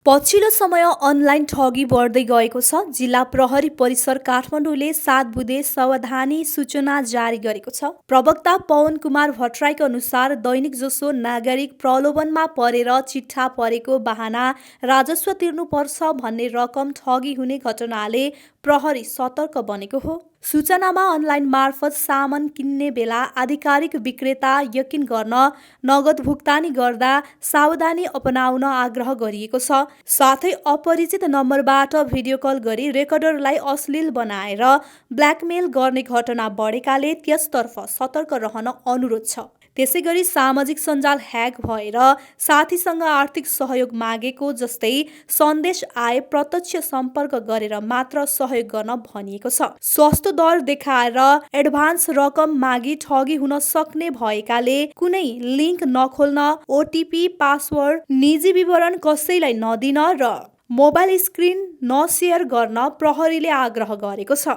पछिल्लो समय अनलाइन ठगी बढ्दै गएको छ। जिल्ला प्रहरी परिसर काठमाडौँले 7 बुँदे सावधानी सूचना जारी गरेको छ। प्रवक्ता पवन कुमार भट्टराईको अनुसार दैनिक जसो नागरिक प्रलोभनमा परेर चिट्ठा परेको बहाना राजस्व तिर्नुपर्छ भन्ने रकम ठगी हुने घटनाले प्रहरी सतर्क बनेको हो। सूचनामा अनलाइन मार्फत सामान किन्ने बेला आधिकारिक विक्रेता यकिन गर्न नगद भुक्तानी गर्दा सावधानी अपनाउन आग्रह गरिएको छ। साथै अपरिचित नम्बरबाट भिडियो कल गरी रेकर्डरलाई अश्लील बनाएर ब्ल्याकमेल गर्ने घटना बढेकाले त्यसतर्फ सतर्क रहन अनुरोध छ। त्यसैगरी सामाजिक सञ्जाल ह्याक भएर साथीसँग आर्थिक सहयोग मागेको जस्तै सन्देश आए प्रत्यक्ष सम्पर्क गरेर मात्र सहयोग गर्न भनिएको छ। सस्तो दर देखाएर एडभान्स रकम मागी ठगी हुन सक्ने भएकाले कुनै लिङ्क नखोल्न, ओटिपी, पासवर्ड, निजी विवरण कसैलाई नदिन र मोबाइल स्क्रिन नसेयर गर्न प्रहरीले आग्रह गरेको छ।